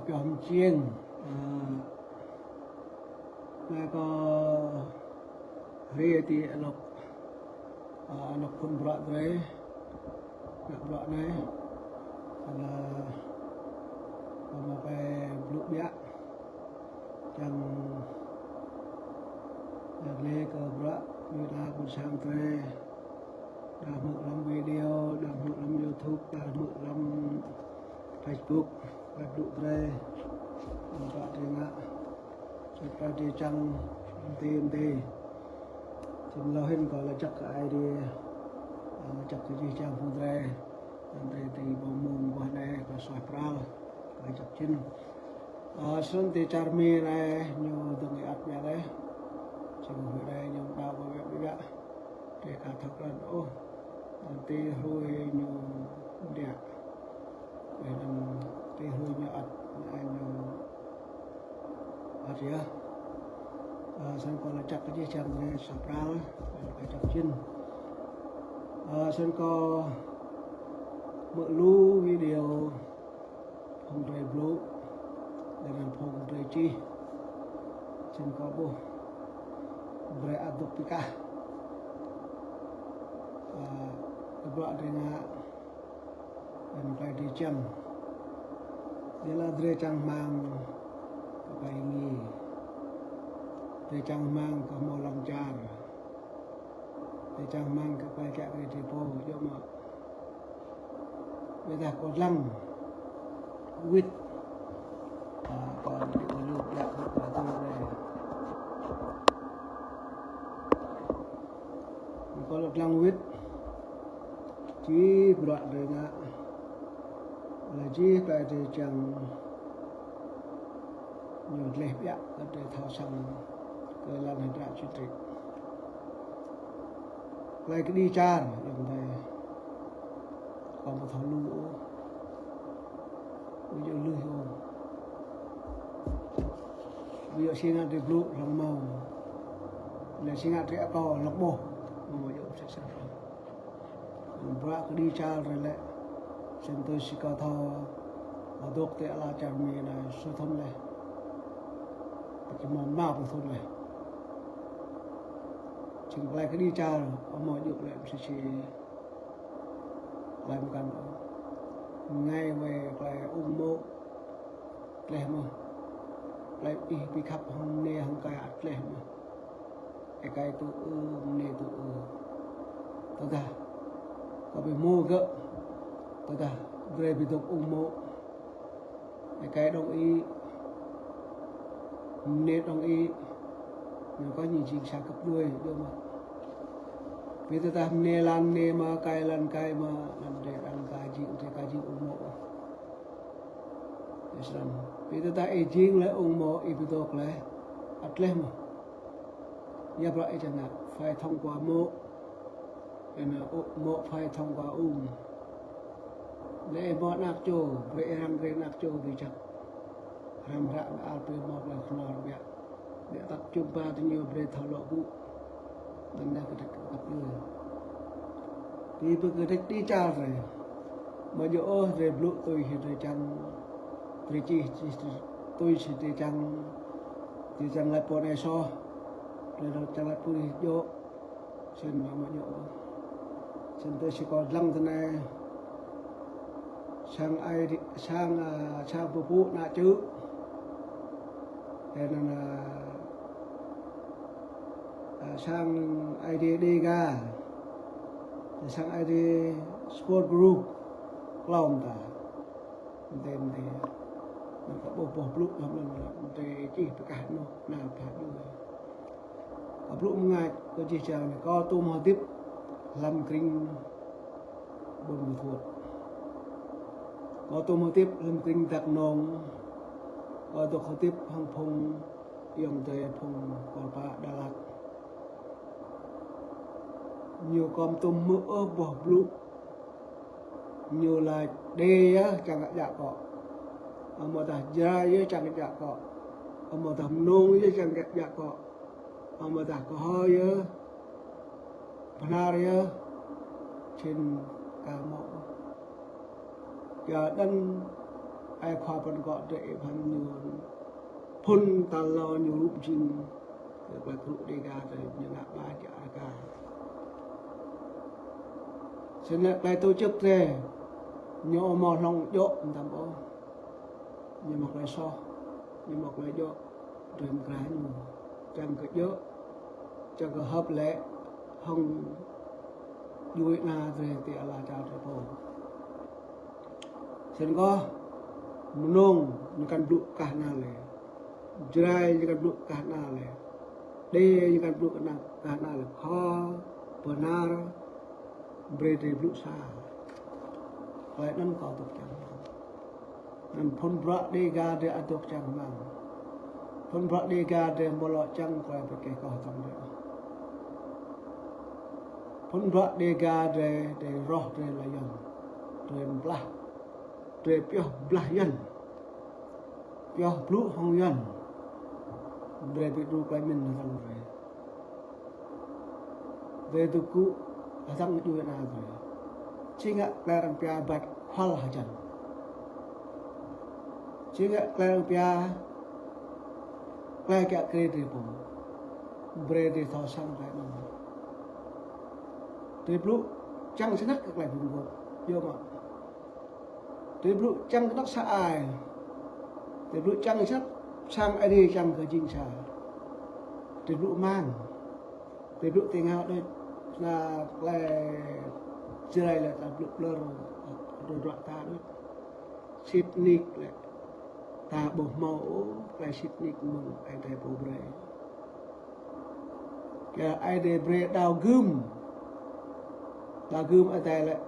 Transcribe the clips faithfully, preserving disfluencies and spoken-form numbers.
Čŏm čiêng, a, anei kâo hriê ti anôk, a, anôk phŭn bruă drei, ngă bruă anei, a, kâo mâo klei blŭ ƀiă, čiăng lač leh kơ bruă, ñu đa ƀuôn sang drei, đa hmư̆ hlăm video, đa hmư̆ hlăm YouTube, đa hmư̆ hlăm Facebook, klei blŭ drei, bruă drei ngă, sĭt klei drei čiăng, mdê mdê. Snăn lŏ hĭn kâo lač jăk kơ Aê Diê, a, lač jăk kơ jih jang phung drei, anăn drei ti ƀâo mông mguah anei, kâo suaih pral, kâo jăk čĭn. A, snăn ti čar Mi anei ñu dơ̆ng êăt ƀiă leh. Čiăng hruê anei ñu mđao ƀiă ƀiă. Drei ka thâo kral ôh. Anăn ti hruê ñu mdiă. Leh anăn ti hruê ñu ăt, ñu ăt yơh. A, snăn kâo lač jăk kơ jih jang drei suaih pral, kâo jăk čĭn. A, snăn kâo mơ̆ng lu video phung drei blŭ, leh anăn phung drei čih. Snăn kâo ƀuh brei ăt dôk bi kah, a, kơ bruă drei ngă, leh anăn klei drei čiăng. Ƀiădah drei čang hmăng kơ klei êngiê. Drei čang hmăng kơ mâo lăn čar. Drei čang hmăng kơ klei kiă kriê drei pô, djŏ mơ̆. Ƀiădah kâo dlăng wĭt. A, kâo dlăng wĭt. Kâo dlăng wĭt. Jih bruă drei ngă, leh jih klei drei čiăng, ñu dleh ƀiă kơ drei thâo săng kơ lăn hdră čutrĭ. Klei kđi čar, ayŏng adei, kâo amâo thâo lu ôh. Ƀu djŏ lui ôh. Ƀu djŏ si ngă drei blŭ hlŏng mâo. Leh si ngă drei akâo hlŏng ƀuh. Amâo djŏ msĕ snăn. Bruă kđi čar drei lĕ, snăn tui si kâo thâo, adôk ti ala čar Mi anei sa thŭn leh. Či mâo mâo pluh thŭn leh. Čiăng klei kđi čar, amâo djŏ leh msĕ si klei mkăn. Ngă wei klei ung mô̆, tleh mơh. Klei ih bi khăp hŏng mniê hŏng êkei tleh mơh. Êkei tŭ ư, mniê tŭ ư. Tơdah kâo bi hmô gơ̆, tơdah drei bi dôk ung mô̆, êkei dŏng ih, mniê dŏng ih, ñu kơ ñu jing sa găp djuê, djŏ mơ̆. Bi tơdah mniê lăn mniê mơh, êkei lăn êkei mơh, anăn drei arăng ka jing, drei ka jing ung mô̆. Snăn. Bi tơdah ih jing leh ung mô̆, ih bi dôk leh, ăt tleh mơh. Ya bruă ih čiăng ngă, phải thông qua mô̆. Êna mô̆ phải thông qua ung. Leh ih mâo anak čô, brei ih răng kơ anak čô dưi jăk. Hrăm hră mơar bi mâo klei knhal ƀiă. Ƀiădah jum ba diñu brei thâo lŏ gŭ. Anăn kdrêč kăp yơh. Ti bi kdrêč kđi čar drei. Amâo djŏ ôh drei blŭ tui si drei čiăng. Drei čih, čih tui si drei čiăng. Drei čiăng lač pô anei soh. Drei čiăng lač pô anei djŏ. Snăn amâo djŏ ôh. Snăn tui si kâo dlăng tinei. Sang ai, sang, a, sang pơpŭ ană čư̆. Leh anăn, a, a, sang Aê Diê Đêga. Sang Aê Diê Sport Group. Klâo mta. Mdê, mdê. Anăn kâo ƀuh boh blŭ hlăm anăn, mdê čih bi kah anôk, nao pha djuê. Kâo blŭ mngač kơ jih jang anei, kâo tuôm hdĭp hlăm krĭng Ƀuôn Ma Thuôt. Kâo tuôm hdĭp hlăm krĭng Dak Nông. Kâo dôk hdĭp hŏng phung ayŏng adei phung Kôrpa Đà Lạt. Ñu kâo tuôm hmư̆ ôh boh blŭ. Ñu lač Đê yơh čiăng kơ djă kŏ. Amâodah Jrai yơh čiăng kơ djă kŏ. Amâodah Mnông yơh čiăng kơ djă kŏ. Amâodah Kơho yơh. Bhnar yơh. Čĭn ka mâo. Kyuanăn Ai khua păn kŏ drei ih bhăn ñu. Phŭn tal lŏ ñu rup jing. Klei krŭ Dega drei ñu ngă ba jăk rka. Snăn klei tổ chức drei ñu amâo hlŏng djŏ mtam ôh. Ñu mâo klei soh, ñu mâo klei djŏ, drei mkra ñu. Čiăng kơ djŏ, čiăng kơ hợp lệ, hŏng djuê ana drei ti ala čar drei pô. Snăn kơh, Mnông ñu kăn blŭ kah nal leh. Jrai ñu kăn blŭ kah nal leh. Đê ñu kăn blŭ kah nal leh. Khua, Bơnar, brei drei blŭ sa. Klei anăn kâo dôk čang hmăng. Anăn phŭn bruă Dega drei ăt dôk čang hmăng. Phŭn bruă Dega drei amâo lŏ čiăng klei bi keh kâo čiăng drei. Phŭn bruă Dega drei, drei roh drei lač Yuăn. Drei mblah. Drei pioh blah Yuăn. Pioh blŭ hŏng Yuăn. Drei bi đru klei mĭn hlăm drei. Drei dôk gŭ hlăm djuê ana drei. Či ngă klei arăng pia ƀăt khăl hjăn. Či ngă klei arăng pia klei kiă kriê drei pô. Brei drei thâo săng klei anăn. Drei blŭ čiăng snăk kơ klei bi mguôp. Yơh mơh. Drei blŭ čiăng knŏk sa ai. Drei blŭ čiăng snăk sang Aê Diê čiăng kơ jing sa. Drei blŭ mang. Drei blŭ ti êngao đuč. Snăn klei Jrai leh ta blŭ blơr. Drei blŭ ta đuč. Sĭt nik leh. Ta ƀuh mâo ôh, klei sĭt nik mơ̆ng Aê Diê pô brei. Kyua Aê Diê brei đao gưm. Đao gưm Aê Diê leh.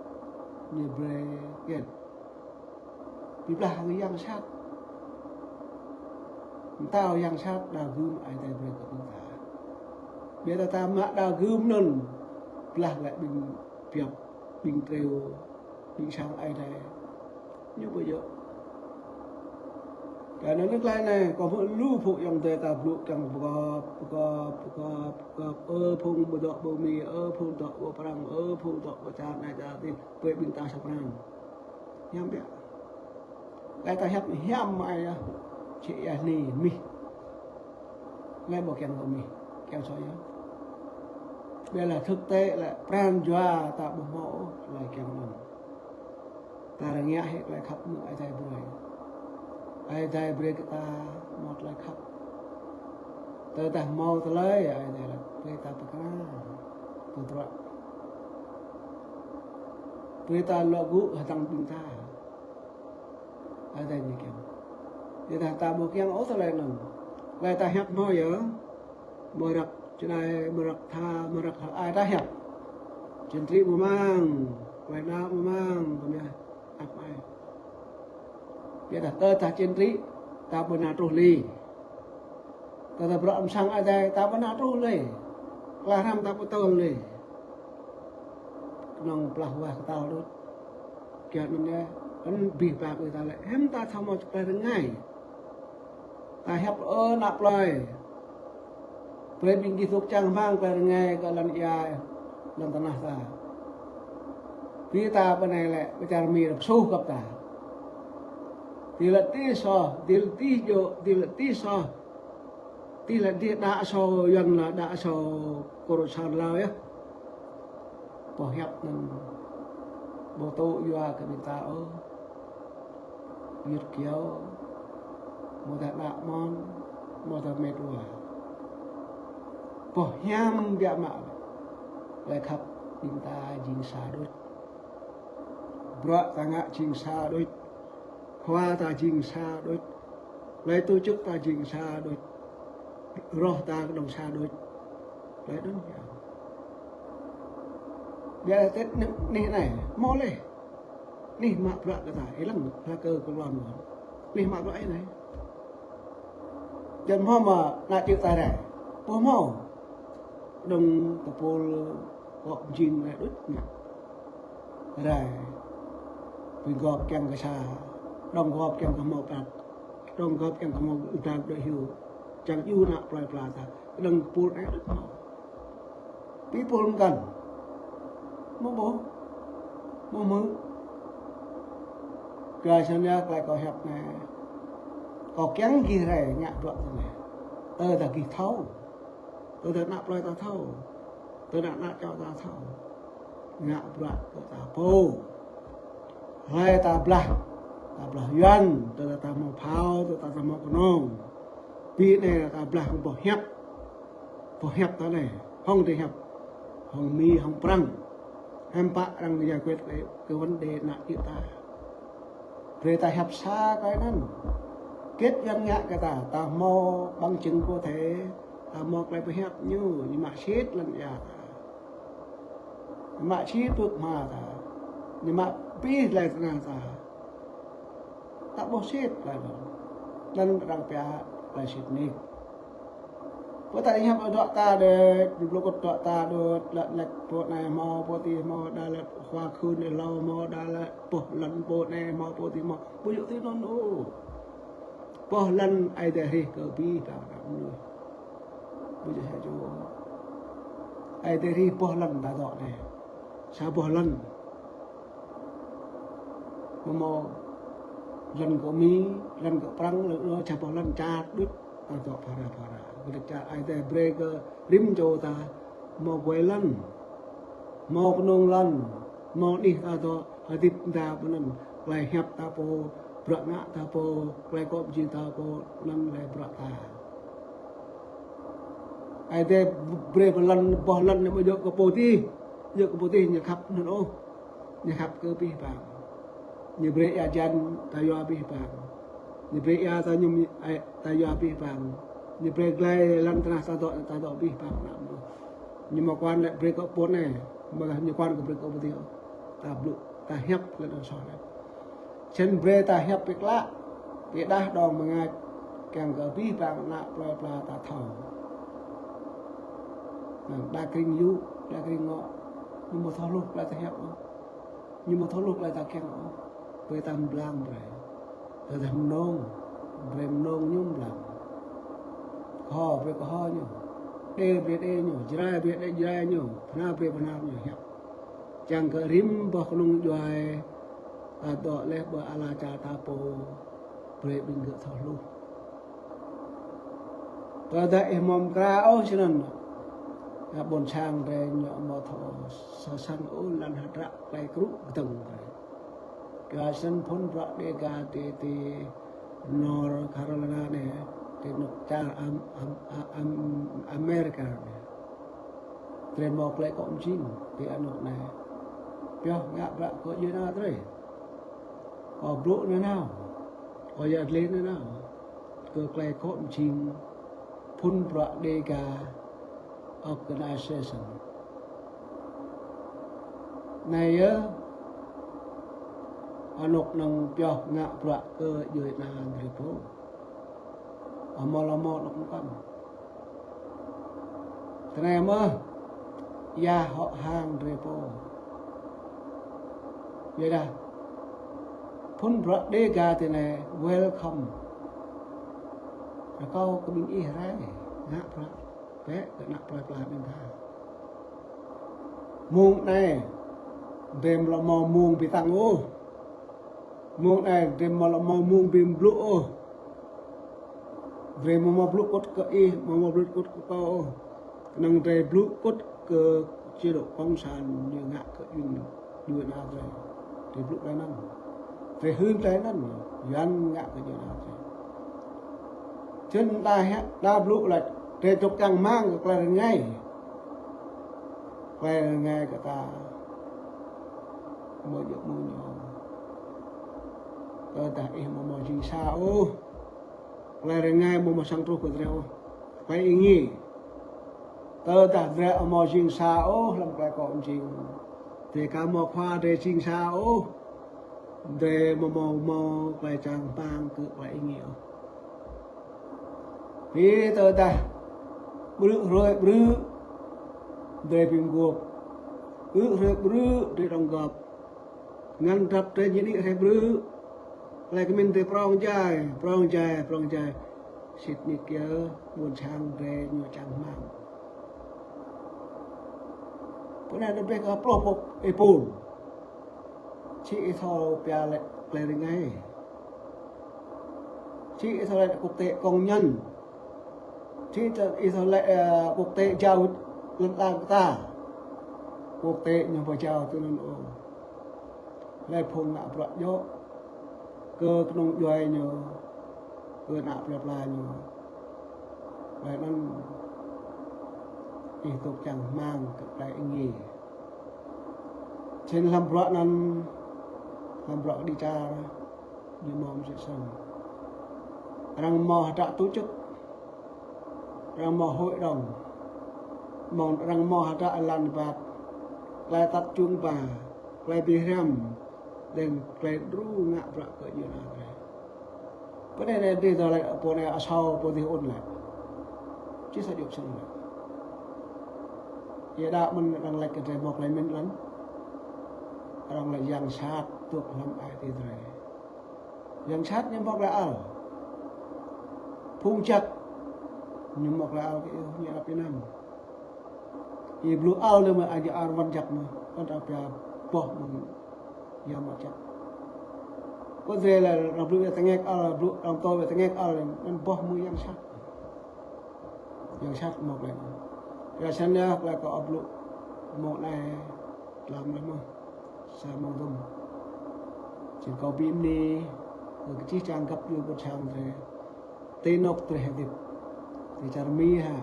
Ñu brei kian. Bi blah hŏng yang sat. Mtao yang sat đao gưm Aê Diê brei kơ ƀing ta. Ƀiădah ta mă đao gưm anăn. Blah leh ƀing biăp, ƀing triu, ƀing sang Aê Diê. Ñu ƀu djŏ. Kyuanăn klei anei, kâo hmư̆ lu phung ayŏng adei ta blŭ čiăng pơgop, pơgop, pơgop, pơgop. Ơ phung ƀu dŏ ƀơ Mi, ơ phung dŏ ƀơ Prăng, ơ phung dŏ ƀơ čar anei čar adih, brei ƀing ta sa pran. Hiam biă. Klei ta hiăp hiam mă ai yơh. Čih yơh ni mih. Klei ƀuh kiăng kơ mih, kiăng soh yơh. Ƀiădah thực tế leh pran jua ta ƀuh mâo, klei kiăng anăn. Ta rơngiă hĕ klei khăp mơ̆ng Aê Diê brei. Aê Diê brei kơ ta mâo klei khăp. Tơdah mâo tơlơi, Aê Diê leh brei ta pơkra, pơdruă. Brei ta lŏ gŭ hdơ̆ng ƀing ta. Aê Diê ñu kiăng. Ƀiădah ta ƀu kiăng ôh tơlơi anăn. Klei ta hiăp mâo yơh. Mrăk čơđai, mrăk tha, mrăk hơăi ta hiăp. Čĭn tri mơmang, klei nao mơmang, kơ mia ăt ai. Ƀiădah tơdah čĭn tri, ta ƀu nao truh lei. Tơdah bruă msang Aê Diê, ta ƀu nao truh lei. Klei hrăm ta ƀu tơl lei. Knŏng plah wah ktal đuč. Kyuanăn yơh, anăn bi ba kơ ta leh. Hiam ta thâo mâo klei rơngai. Ta hiăp ơ ană plei. Brei ƀing gih dôk čang hmăng klei rơngai kơ lăn ia, lăn tnah ta. Bi ta ƀơ anei leh, bi čar Mi rơp suh kăp ta. Ti leh ti soh, ti leh ti djŏ, ti leh ti soh. Ti leh ti đa soh, Yuăn leh đa soh, kơ rơsan leh yơh. Boh hiăp anăn ƀu tŭ yua kơ ƀing ta ôh. Yut kyâo, mâo dah đa mon, mâo dah met wa. Boh hiam biă mă. Klei khăp ƀing ta jing sa đuč. Bruă ta ngă jing sa đuč. Khua ta jing sa đuč. Klei tổ chức ta jing sa đuč. Roh ta knŏng sa đuč. Klei anăn yơh. Ƀiădah tĭt anih anei, mâo leh. Anih mă bruă kơ ta, ih lăng, hla kơ kơ lăn. Anih mă bruă anei. Jăn mâo mă ană čư̆ ta rai. Ƀuh mâo. Dơ̆ng tơpul kŏ jing rai đuč ngă. Rai. Bi gop kiăng kơ sa. Dơ̆ng gop kiăng kơ mâo prăk. Dơ̆ng gop kiăng kơ mâo êdal đuĕ hiu. Čiăng djru ană plei pla ta. Dơ̆ng pul rai đuč mâo. Bi pul mkăn. Mâo ƀuh. Mâo hmư̆. Kyua snăn yơh klei kâo hiăp anei, kâo čiăng gih rai ngă bruă tinei. Tơdah gih thâo, tơdah anak plei ta thâo, tơdah anak čô ta thâo, ngă bruă kơ ta pô. Hlei ta blah, ta blah Yuăn, tơdah ta mâo phao, tơdah ta mâo knông. Bi anei ta blah hŏng boh hiăp. Boh hiăp ta anei, hŏng drei hiăp, hŏng Mi, hŏng Prăng. Hiư̆m pă arăng giải quyết kơ, kơ vấn đề anak čô ta. Brei ta hiăp sa klei anăn. Čiăng ngă kơ ta, ta mâo bằng chứng có thể, ta mâo klei bi hiăp ñu, ñu mă sĭt lăn êa ta. Ñu mă sĭt tŭt hma ta. Ñu mă bi hlei tnah ta. Ta ƀuh sĭt klei anăn. Anăn arăng pia klei sĭt nik. Pô ta hiăp dŏ ta dê, blŭ kŭt dŏ ta dê, lĕ lĕ pô anei mâo, pô ti mâo, đa lĕ khua khun êlâo mâo, đa lĕ boh lăn pô anei mâo, pô ti mâo. Ƀu djŏ ti anăn ôh. Boh lăn Aê Diê hrih kơ bi ta mnuih. Ƀu djŏ hĕ čô. Aê Diê hrih boh lăn ta dŏ anei. Sa boh lăn. Mâo mâo lăn kơ Mi, lăn kơ Prăng, lăn kơ sa boh lăn čar đuč, ta dŏ phara phara. Kơ čar Aê Diê brei kơ rĭm čô ta, mâo wei lăn, mâo knông lăn, mâo anih ta dŏ, hdĭp ta mnăn, klei hiăp ta pô, bruă ngă ta pô, klei kŏ mjing ta pô, anăn klei bruă ta. Aê Diê brei boh lăn, boh lăn anei ƀu djŏ kơ pô dih, djŏ kơ pô dih ñu khăp anăn ôh. Ñu khăp kơ bi bang. Ñu brei êa hjan ta yua bi bang. Ñu brei êa ta ñŭm, ê, ta yua bi bang. Ñu brei glai lăn tnah ta dŏ, ta dŏ bi bang anăn ôh. Ñu mâo kuan lĕ brei kơ pô anei, mâo ñu kuan kơ brei kơ pô dih. Ta blŭ, ta hiăp lĕ anăn soh lĕ. Snăn brei ta hiăp bi klă, bi êdah dŏng mngač, čiăng kơ bi bang anak plei pla ta thâo. Anăn đa krĭng yŭ, đa krĭng ngŏ, ñu mâo thâo hluh klei ta hiăp ôh. Ñu mâo thâo hluh klei ta čiăng ôh. Brei ta mblang brei. Tơdah mnông, brei mnông ñu mblang. Kơho, brei kơho ñu. Đê, brei đê ñu. Jrai, brei đê, jrai ñu. Phna, brei phna ñu. Hiăp. Čiăng kơ rĭm boh knông djuai, ta dŏ leh ƀơi ala čar ta pô, brei ƀing gơ̆ thâo hluh. Tơdah ih amâo mkra ôh snăn, ƀuôn sang drei ñu amâo thâo săng ôh lăn hdră klei krŭ kdơ̆ng drei. Kyua snăn phŭn bruă Dega ti, ti North Carolina anei, ti anôk čar Am-, Am-, Am-, Am-, Amerika anei. Drei mâo klei kŏ mjing ti anôk anei. Pioh ngă bruă kơ djuê ana drei. Kâo blŭ nanao. Kâo yăl dliê nanao. Kơ klei kŏ mjing phŭn bruă Dega organization. Anei yơh, anôk năng pioh ngă bruă kơ djuê ana drei pô. Amâo lŏ mâo anôk mkăn. Tinei mơh, ya hŏ hang drei pô. Ƀiădah, phŭn bruă Dega tinei welcome. Akâo kơ ƀing ih rai, ngă bruă, bĕ kơ anak plei pla ƀing ta. Mông anei, drei amâo lŏ mâo mông bi tăng ôh. Mông anei drei amâo lŏ mâo mông bi blŭ ôh. Drei amâo mâo blŭ kŭt kơ ih, amâo mâo blŭ kŭt kơ kâo ôh. Knŏng drei blŭ kŭt kơ chế độ cộng sản ñu ngă kơ djuê, djuê ana drei. Drei blŭ klei anăn. Drei hưn klei anăn, Yuăn ngă kơ djuê ana drei. Snăn ta hiăp, ta blŭ lač, drei dôk čang hmăng kơ klei rơngai. Klei rơngai kơ ta. Amâo djŏ mơ̆ng ñu. Tơdah ih amâo mâo jing sa ôh. Klei rơngai amâo mâo săng truh kơ drei ôh. Klei êngiê. Tơdah drei amâo jing sa ôh hlăm klei kŏ mjing. Drei ka mâo khua drei jing sa ôh. Drei amâo mâo, mâo klei čang hmăng kơ klei êngiê ôh. Bi tơdah ƀrư̆ hruê ƀrư̆ drei bi mguôp. Ƀrư̆ hruê ƀrư̆ drei đóng góp. Ngăn drăp drei ñu đĭ hriê ƀrư̆. Klei kmĭn drei prŏng jai, prŏng jai, prŏng jai. Sĭt nik yơh, ƀuôn sang drei ñu čang hmăng. Pô anei anăn brei kơ pluh pô êpul. Či ih thâo pia lĕ klei rơngai. Či ih thâo lĕ quốc tế công nhân. Či ih thâo lĕ, ơ, quốc tế jao lăn ala ta. Quốc tế ñu ƀu jao tui anăn ôh. Hlei phung ngă bruă djŏ kơ knŏng djuê ñu, kơ ană plei pla ñu. Klei anăn ih dôk čang hmăng kơ klei êngiê. Snăn hlăm bruă anăn, hlăm bruă kđi čar, ñu mâo msĕ snăn. Arăng mâo hdră tổ chức, arăng mâo hội đồng, mâo, arăng mâo hdră êlan êbat, klei atăt čung ba, klei bi hriăm, leh anăn klei đru ngă bruă kơ djuê ana drei. Pơ anei anei dih dŏ lĕ, pô anei asâo, pô dih ŭn lĕ. Či sa djŏ snăn lĕ. Ih đăo mơ̆n arăng lač kơ drei mâo klei mĭn lăn. Arăng lač yang sat dôk hlăm ai tiê drei. Yang sat ñu mâo klei ăl. Phung jăk ñu mâo klei ăl kơ iêu ñu ăt ênang. Ih blŭ ăl dơ̆ng mơ̆, añi ar wăn jăk mơh, ăt arăng pia boh mơ̆ng yang mâo jăk. Kơ drei lĕ arăng blŭ wĕ tơngek ăl, blŭ arăng mtô wĕ tơngek ăl, anăn boh mơ̆ng yang sat. Yang sat mâo klei anăn. Kyua snăn yơh klei kâo ăt blŭ mâo anei tlam leh mơh. Sa mâo dŭm. Snăn kâo bi mni kơ jih jang găp djuê ƀuôn sang drei. Ti anôk drei hdĭp. Ti čar Mi hă,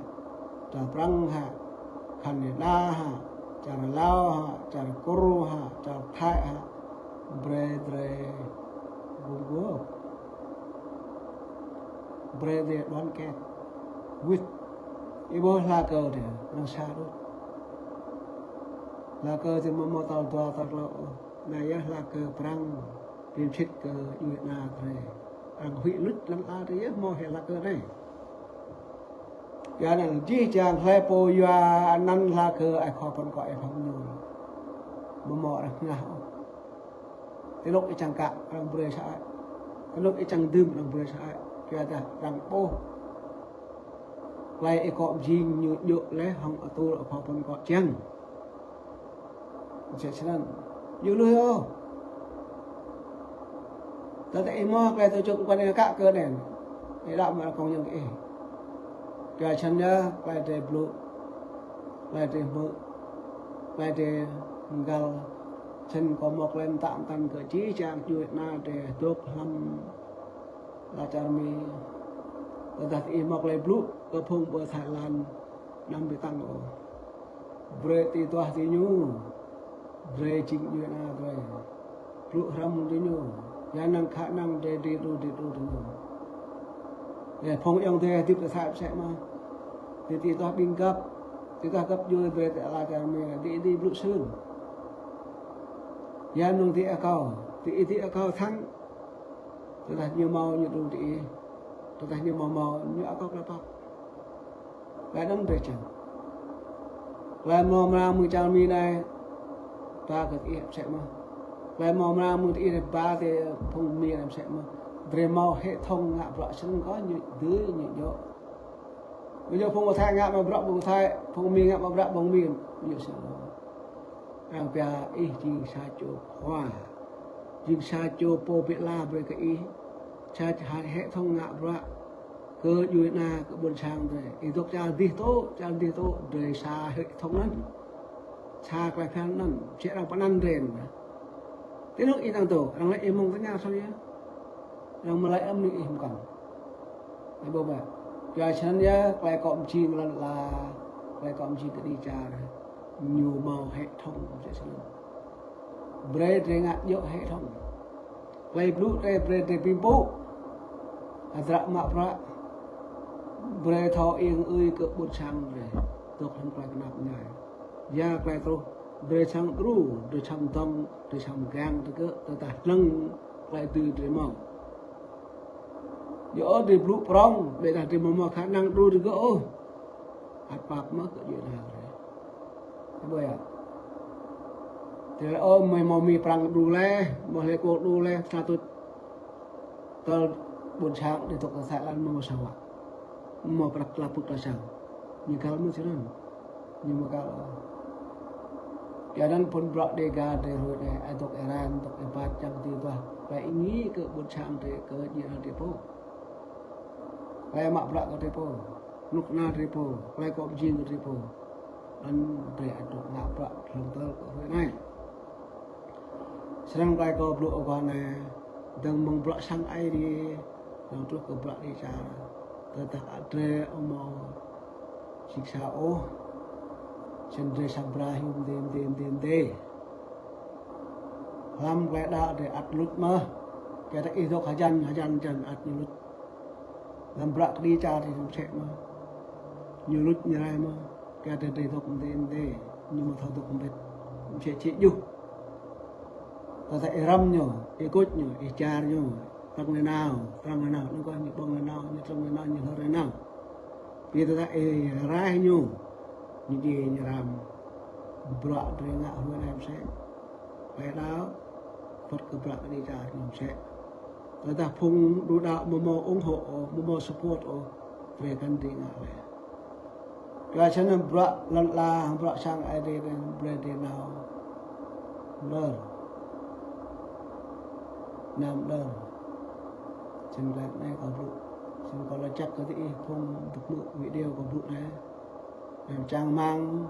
čar Prăng hă, Canada hă, čar Lao hă, čar Kur hă, čar Thái hă. Brei drei gum guôp. Brei drei đoàn kết. Wĭt. Ih ƀuh hla kơ drei, arăng sa đuč. Hla kơ drei amâo mâo tal dua tal tlâo ôh. Anei yơh hla kơ Prăng, bi msĭt kơ djuê ana drei. Arăng huĭ luč lăn ala drei yơh mâo hĕ hla kơ anei. Kyua anăn jih jang hlei pô yua anăn hla kơ ai khua păn kŏ ai phung ñu. Amâo mâo arăng hngah ôh. Ti anôk ih čiăng kă arăng brei sơăi. Ti anôk ih čiăng dưm arăng brei sơăi. Kyuadah arăng ƀuh klei ih kŏ mjing ñu djŏ leh hŏng atur ai khua păn kŏ čiăng. Msĕ snăn. Djŏ lui ôh. Tơdah ih mâo klei tổ chức kơ anei kă kơ anei. Ih đăo mă kông ñŏng kơ ih. Kyua snăn yơh klei drei blŭ, klei drei hmư̆, klei drei mgăl. Snăn kâo mâo klei mtă mtăn kơ jih jang djuê ana drei dôk hlăm ala čar Mi. Tơdah ih mâo klei blŭ kơ phung ƀơ Thái Lan, anăm bi tăng ôh. Brei ti tuah ti ñu. Drei jing djuê ana drei. Blŭ hrăm ti ñu. Ya năng khả năng drei dưi đru, dưi đru ti ñu. Ya phung ayŏng adei hdĭp ti Thái msĕ mơh. Ti, ti tuah ƀĭng găp, ti tuah găp djuê drei ti ala čar Mi, diih, diih blŭ sưn. Ya năng diih akâo, diih, diih akâo thăng. Tơdah ñu mâo ñu đru diih. Tơdah ñu amâo mâo ñu akâo klei pap. Klei anăn drei čiăng. Klei mâo mrâo mơ̆ng čar Mi anei, ba kơ diih msĕ mơh. Klei mâo mrâo mơ̆ng diih anei, ba ti phung Mi anei msĕ mơh. Drei mâo hệ thống ngă bruă snăn kơh ñu dưi ñu djŏ. Ƀiădah phung ƀơ Thái ngă mă bruă ƀơ Thái, phung Mi ngă mă bruă ƀơ Mi, ñu snăn. Arăng pia ih jing sa čô khua. Jing sa čô pô bi ala brei kơ ih. Sa č-, ha-, hệ thống ngă bruă kơ djuê ana, kơ ƀuôn sang drei. Ih dôk čar dih tŭ, čar dih tŭ, drei sa hệ thống anăn. Sa klei bhiăn anăn, msĕ arăng pơanăn drei anăn. Ti anôk ih năng tŭ, arăng lač ih mơ̆ng tơña soh yơh. Arăng mă lač ăm ni ih mkăn. Ih ƀuh mơ̆. Kyua snăn yơh, klei kŏ mjing lăn ala, klei kŏ mjing kđi čar, ñu mâo hệ thống msĕ snăn. Brei drei ngă djŏ hệ thống. Klei blŭ drei brei drei bi mpŭ. Hdră mă bruă. Brei thâo iêng ưi kơ ƀuôn sang drei. Dôk hlăm klei knap mñai. Ya klei truh, drei srăng đru, drei srăng dŏng, drei srăng mgang digơ̆, tơdah hlŏng klei dưi drei mâo. Djŏ drei blŭ prŏng, ƀiădah drei amâo mâo khả năng đru digơ̆ ôh. Ăt pap mơh kơ djuê ana drei. Ih ƀuh ya. Drei lač ôh, mâo, mâo Mi Prăng đru leh, mâo hlei kơ đru leh, sa tuč. Tơl ƀuôn sang drei dôk ti Thái Lan amâo mâo sa wă. Amâo mâo prăk klă pŭt klă sang. Ñu găl mơh snăn. Ñu amâo găl ôh. Kyuanăn phŭn bruă Dega drei hruê anei, ơ, dôk êran, dôk êbat čiăng dưi duah klei êngiê kơ ƀuôn sang drei, kơ djuê ana drei pô. Klei mă bruă kơ drei pô, knŭk kna drei pô, klei kŏ mjing kơ drei pô. Anăn drei ăt dôk ngă bruă hlŏng tơl kơ hruê anei. Snăn klei kâo blŭ aguah anei, dơ̆ng mơ̆ng bruă sang Aê Diê, dơ̆ng truh kơ bruă dih čar. Tơdah drei amâo sĭt sa ôh, snăn drei srăng bra hiu mdê, mdê, mdê, mdê. Hlăm klei đăo drei ăt luč mơh. Kyuadah ih dôk hjăn, hjăn, hjăn ăt ñu luč. Hlăm bruă kđi čar drei ñu msĕ mơh. Ñu luč ñu rai mơh. Kyuadah drei dôk mdê mdê, ñu amâo thâo dôk mbĭt. Msĕ si djuh. Tơdah ih răm ñu, ih kuč ñu, ih čar ñu, trăng nanao, trăng nanao, anăn kơh ñu ƀơ̆ng nanao, ñu trăng nanao, ñu hlơr nanao. Bi tơdah ih raih ñu, ñu djiê ñu răm. Bruă drei ngă hruê anei msĕ. Klei đăo, wăt kơ bruă kđi čar ñu msĕ. Tơdah phung đu đăo amâo mâo ủng hộ ôh, amâo mâo support ôh, drei kăn dưi ngă leh. Kyua snăn bruă lăn ala, bruă sang Aê Diê anăn brei drei nao mđơr. Nao mđơr. Snăn klei anei kâo blŭ. Snăn kâo lač jăk kơ diih phung dôk hmư̆ video kâo blŭ anei. Anăn čang hmăng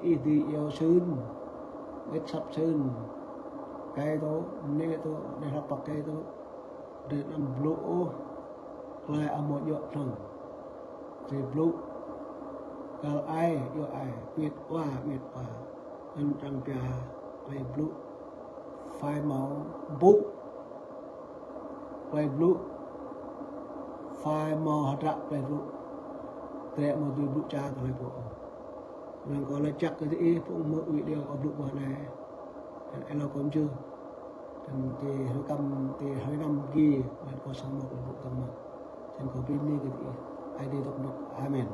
diih dưi iêu sưn, wĭt săp sưn. Kei tŭ, mniê tŭ, dê hlăp pă kei tŭ. Drei anăn blŭ ôh klei amâo djŏ hlŏng. Drei blŭ kăl ai, djŏ ai, amiêt wa, amiêt wa. Anăn arăng pia klei blŭ phai mâo mpŭ. Klei blŭ phai mâo hdră klei blŭ. Drei amâo dưi blŭ čar klei pô. Anăn kâo lač jăk kơ diih phung hmư̆ video kâo blŭ aguah anei. Anăn êlâo kâo mjưh. Anăn ti hruê kăm, ti hruê năm gi, anăn kâo srăng mâo klei blŭ dơ̆ng mơh. Snăn kâo bi mni kơ diih. Aê Diê dôk mơ̆ng. Amen.